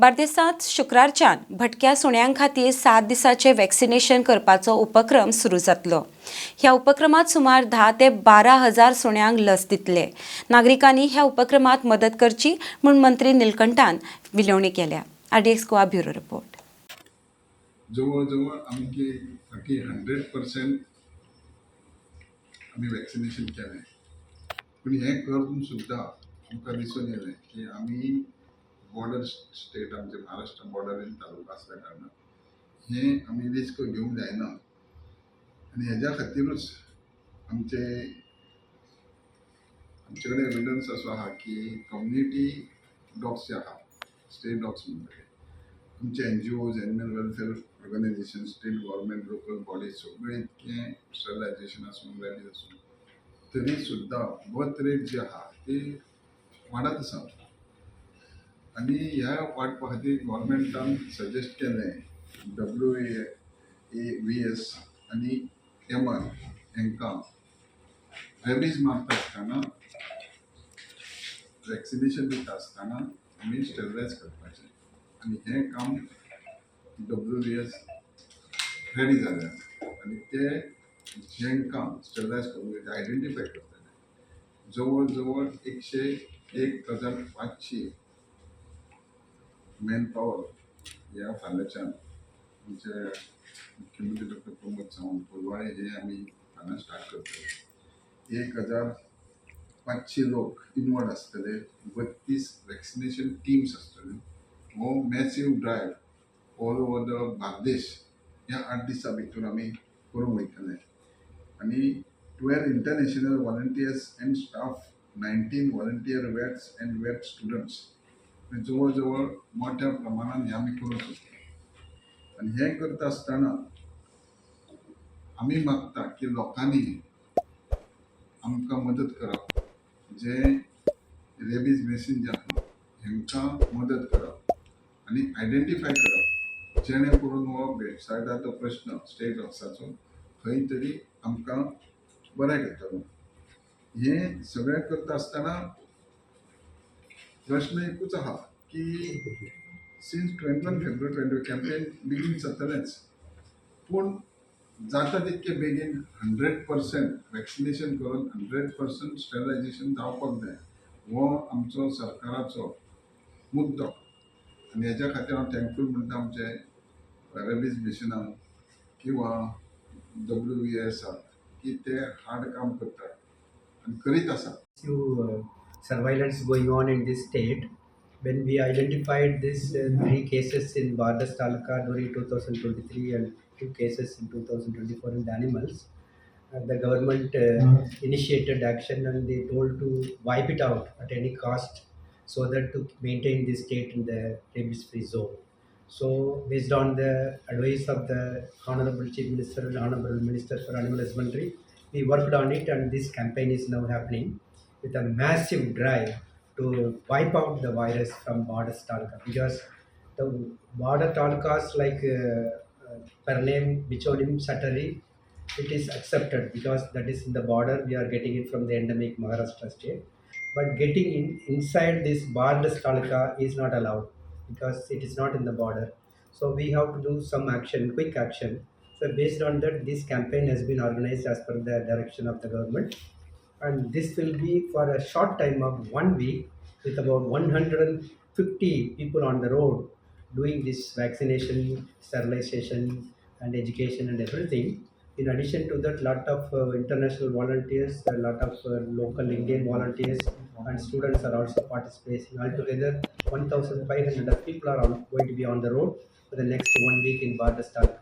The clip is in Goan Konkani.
बार्देसांत शुक्रारच्यान भटक्या सुण्यां खातीर 7 दिसांचे वॅक्सिनेशन करपाचो उपक्रम सुरू जातलो. ह्या उपक्रमात सुमार 10 ते 12 हजार सुण्यांक लस दितले. नागरिकांनी ह्या उपक्रमात मदत करची म्हूण मंत्री निलकंठान विनवणी केल्या. RDX Goa, bureau report. जवळ जवळ आमगे फाटीं 100% आमी वॅक्सिनेशन केलें. पूण हें करून सुद्दां आमकां दिसून येयलें की आमी बॉर्डर स्टेट, आमचे महाराष्ट्र बॉर्डरीन तालुका आसल्या कारणान हें आमी रिस्क घेवंक जायना आनी हेज्या खातीरूच आमचे कडेन एविडन्स असो आहा की कम्युनिटी डॉग्स जे आहा, स्ट्रे डॉग्स म्हणटा ते, आमचे NGOs, animal welfare organization, state government, local bodies सगळें इतकें स्टरलायजेशन आसूं, रेबीज आसूं, तरी सुद्दां बर्थ रेट जी आहा ती वाडत आसा. आनी ह्या वाडपा खातीर गव्हर्मेंटान सजेस्ट केलें WAVS आनी MR हांकां रेबीज मारता आसतना, वॅक्सिनेशन दिता आसतना आमी स्टरलायज करपाचें आनी हें काम WVS ready जाल्या आनी ते जेंकां स्टरलायज करूंक आयडेंटिफाय करतले. जवळ जवळ 101,500 मॅन पावर ह्या फाल्यांच्यान आमचे मुख्यमंत्री डॉक्टर प्रमोद सावंत, कोलवाळे हे आमी फाल्यां स्टार्ट करतले. 1500 लोक इनवॉल्व आसतले, 32 वॅक्सिनेशन टिम्स आसतल्यो. हो massive drive all over the Bardez ह्या 8 दिसां भितर आमी करूंक वयतले आनी 12 international volunteers and staff, 19 volunteer vets and vet students, जवळ जवळ मोठ्या प्रमाणान हें आमी करूंक सोदता. आनी हें करता आसतना आमी मागता की लोकांनी आमकां मदत करप, जे रेबीज मॅशीन जे आहा हेंकां मदत करप आनी आयडेंटिफाय करप, जेणे करून हो बेडसायडाचो प्रश्न स्ट्रे डॉग्साचो खंय तरी आमकां बऱ्याक येतलो. हें सगळें करता आसतना प्रश्न एकूच आहा की since 21 February 20 campaign begin जातलेंच, पूण जाता तितके बेगीन 100% वॅक्सिनेशन करून 100% स्टरलायजेशन जावपाक जाय, हो आमचो सरकाराचो मुद्दो. आनी हेज्या खातीर हांव थँकफूल म्हणटा आमचे रेबीज मिशनाक किंवा WVS की ते हार्ड काम करतात आनी करीत आसात. Massive surveillance going on in this state. When we identified these three cases in Bardez Taluka during 2023 and two cases in 2024 in the animals, the government initiated action and they told to wipe it out at any cost so that to maintain the state in the rabies-free zone. So, based on the advice of the Honorable Chief Minister and Honorable Minister for Animal Husbandry, we worked on it and this campaign is now happening with a massive drive to wipe out the virus from Bardez Taluka, because the border talukas like Pernem, Bicholim, Sattari, it is accepted because that is in the border. We are getting it from the endemic Maharashtra state. But getting in inside this Bardez Taluka is not allowed because it is not in the border. So we have to do some action, quick action. So based on that, this campaign has been organized as per the direction of the government. And this will be for a short time of one week with about 150 people on the road doing this vaccination, sterilization, and education and everything. In addition to that, lot of international volunteers, a lot of local Indian volunteers and students are also participating. Altogether, 1,500 people are going to be on the road for the next one week in Bardez Taluka.